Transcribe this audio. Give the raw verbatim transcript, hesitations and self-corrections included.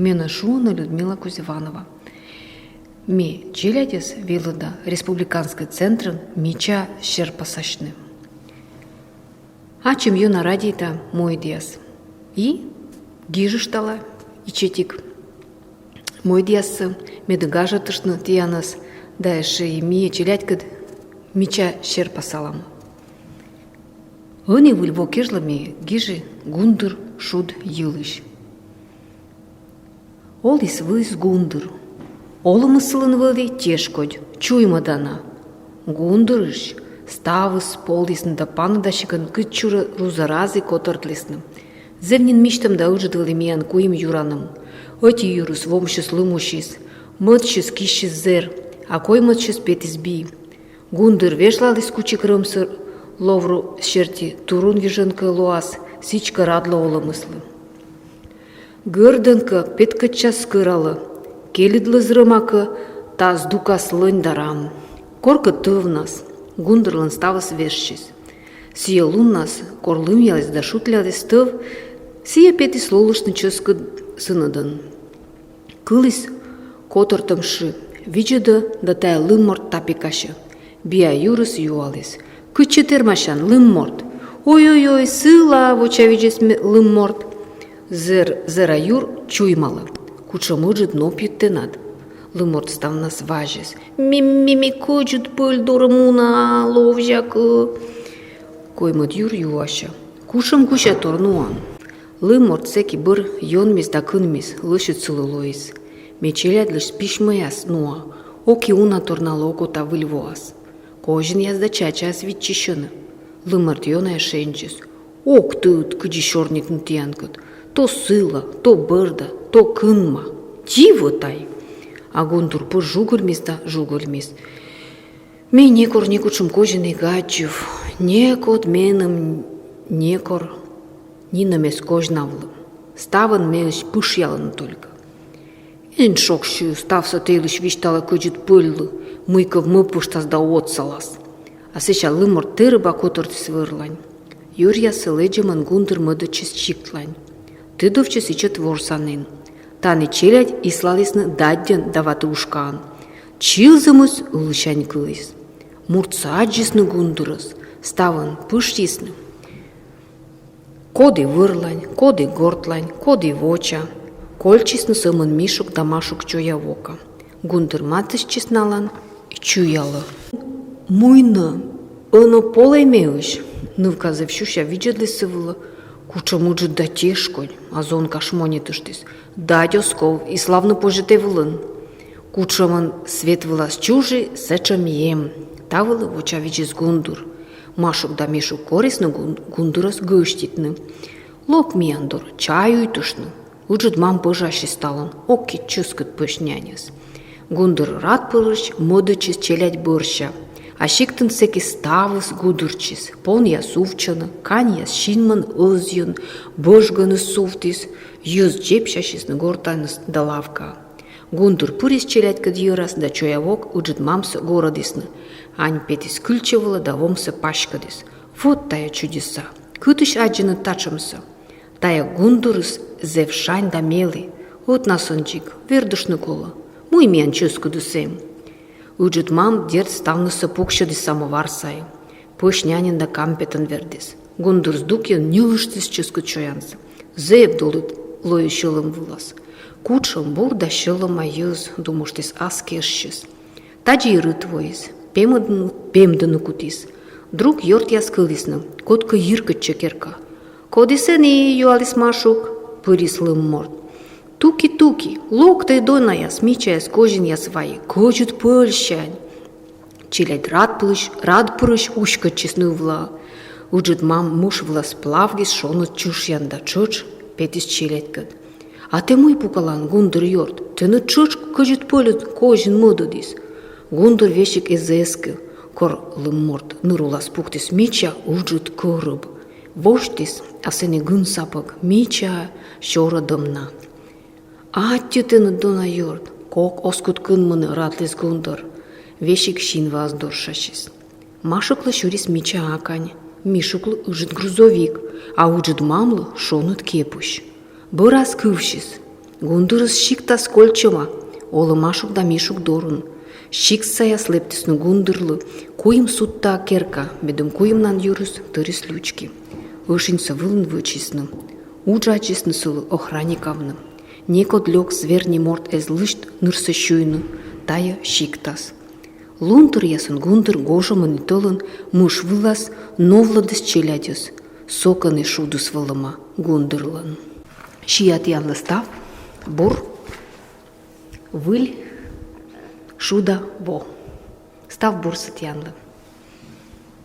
Менӧ шуӧны Людмила Кузеванова. Ме челядьӧс велӧда республиканскӧй центрын мича серпасасьны. Ачым ёна радейта мойдъяс. И гижыштала ичӧтик мойдъяссӧ, медым гажӧдыштны тіянӧс, да ещӧ и ми челядькӧд мича серпасалам. Ӧні Выль во кежлӧ ме гижи гундыр шуд йылысь. Оліс-выліс гундыр. Олӧмыс сылӧн вӧлі тешкодь, чуймӧдана. Гундырысь ставыс полісны да паныдасикӧн кытчӧкӧ руза-разі котӧртлісны. Зэв нин мисьтӧм да ыджыд вӧлі миян куим юраным. Ӧти юрыс вомсьыс лым усис, мӧдсьыс киссис зэр, а коймӧдсьыс петіс би. Гундыр вежлаліс кучик рӧмсӧ лов ру серти, турун йыжӧн кӧ лоас, сідзкӧ радлӧ олӧмыслы. Гӧрдӧн кӧ, петкӧдчас скӧралӧ, кельыдлӧз рӧма кӧ, та здукас лӧнь да рам. Коркӧ тӧвнас гундырлӧн ставыс вежсис. Сійӧ луннас, кор лымъяліс да шутляліс тӧв, сійӧ петіс лолыштны чӧскыд сынӧдӧн. Кыліс котӧртӧм шы, видзӧдӧ да тайӧ лым морт тапикасьӧ. Биа юрыс юаліс: «Кытчӧ тэрмасян, лым морт?» «Ой-ой-ой, сыла», — вочавидзис ме-, лым морт. Зэр-, зэра юр чуймалӧ: «Кутшӧм ыджыд нопйыд тэнад». Лым морт ставнас вазис: «Ме, ме, ме кӧдзыд пӧль дорӧ муна, ловзя кӧ». Коймӧд юр юасьӧ: «Кутшӧм гусятор нуан?» Лым морт сэки бӧр ёнмис да кынмис, лӧсьыд сылы лоис. Ме челядьлысь письмӧяс нуа, ок и уна тор налы окота Выль воас. Козинъяс да чачаяс виччысьӧны. Лым морт ёна и шензис: «Ог тӧд, кыдзи сёрникны тіянкӧд. То сыла, то бӧрда, то кынма. Диво тай!» А гундыр пыр жугыльмис да жугыльмис. Ме некор некутшӧм козин эг аддзыв, некод меным некор нинӧм эз козьнавлы. Ставӧн меысь пышъялӧны только. Эн шогсьы, ставсӧ тэ йылысь висьталӧ кӧдзыд пӧльлы, мыйкӧ мӧвпыштас да отсалас. А сэсся лым морт тэрыба котӧртіс вӧрлань. Юръясӧ лэдзӧмӧн гундыр мӧдӧдчис сиктлань. Тыдовтчис ичӧт ворсанін. Тані челядь ислалісны даддьӧн да ватыушкаӧн. Чилзӧмыс ылысянь кыліс. Муртсӧ аддзисны гундырӧс, ставӧн пышйисны. Коді вӧрлань, коді гортлань, коді воча. Кольччисны сӧмын Мишук да Машук чоя-вока. Гундыр матыстчис налӧн и чуялӧ: «Мый нӧ, ӧні полӧй меысь?» Нывка зэв сюся видзӧдліс сы вылӧ, кутшӧм ыджыд да тешкодь, а зонка шмонитыштіс: «Дадь оз ков, и славны позьӧ тэ вылын. Кутшӧмӧн свет вылас чужи, сэтшӧм и эм». Та вылӧ вочавидзис гундыр. Машук да Мишук корисны гун-, гундырӧс гӧститны. Лок миян дорӧ чай уйтыштны. Ыджыд мам пӧжасис талун, ок и чӧскыд пӧсь няньыс. Гундыр радпырысь мӧдӧдчис челядь бӧрся, а сиктын сэки ставыс гудыртчис: понъяс увтчӧны, каньяс синмӧн ӧзйӧн, бӧжгӧныс сувтіс, йӧз дзебсясисны гортаныс да лавкаӧ. Гундыр пырис челядькӧд йӧрас да чоя-вок ыджыд мамсӧ горӧдісны. Ань петіс кыльчӧ вылӧ да вомсӧ паськӧдіс: «Вот тайӧ чудеса! Кытысь аддзӧны татшӧмсӧ? Тайӧ гундырыс зэв шань да мелі. Ӧтнасӧн дзик вердыштны колӧ. Мый миян чӧскыдыс эм?» Ыджыд мам, дерт, ставнысӧ пуксьӧдіс самӧвар сайӧ. Пӧсь няньӧн да кампетӧн вердіс. Гундыр здукйӧн ньылыштіс чӧскыд сёянсӧ. Зэв долыд лои сьӧлӧм вылас. «Кутшӧм бур да сьӧлӧма йӧз», — думыштіс аски эшсьыс. Тадзи и рыт воис, пемдыны, пемдыны кутіс. Друг ёртъяс кылісны, кодкӧ йиркӧдчӧ керка. «Коді сэні?» — юаліс Машук. Пырис лым морт: «Туки, туки, локтӧй, донаяс, мичаяс, козинъяс вайӧй, кӧдзыд пӧльсянь». Челядь радпырысь, радпырысь уськӧдчис нывлаӧ. Ыджыд мам мыш вылас плавгис шоныд чышъян да тшӧтш петіс челядькӧд. «А тэ мый пукалан, гундыр ёрт? Тэныд тшӧтш кӧдзыд пӧльыд козин мӧдӧдіс». Гундыр весиг эз эскы, кор лым морт ныр улас пуктіс мича ыджыд кӧрӧб. Восьтіс, а сэні гын сапӧг, мича сёрӧдӧм на. «Аттьӧ тэныд, дона ёрт, кок оз кут кынмыны», — радліс гундыр. Весиг синваӧс доршасис. Машуклы сюрис мича акань, Мишуклы ыджыд грузовик, а ыджыд мамлы шоныд кепысь. Бӧрас кывсис: Гундырыс сиктас кольччӧма, олӧма шуг да Мишуг дорын. Сиктсаяс лэптісны гундырлы куим судта керка, медым куимнан юрыс тырис лючки. Ӧшиньсӧ вылын вӧчисны. Уджалісны сылы охранникавны. Некод лёк, звер ни морт эз лысьт нырсӧ сюйны. Тайӧ сиктас. Лунтыръясын гундыр гожӧмын и тӧлын мыш вылас новлӧдіс челядьӧс. Со кӧні шудыс вӧлӧма гундырлӧн. Сиа тіянлы став бур, выль, шуда во. Став бурсӧ тіянлы.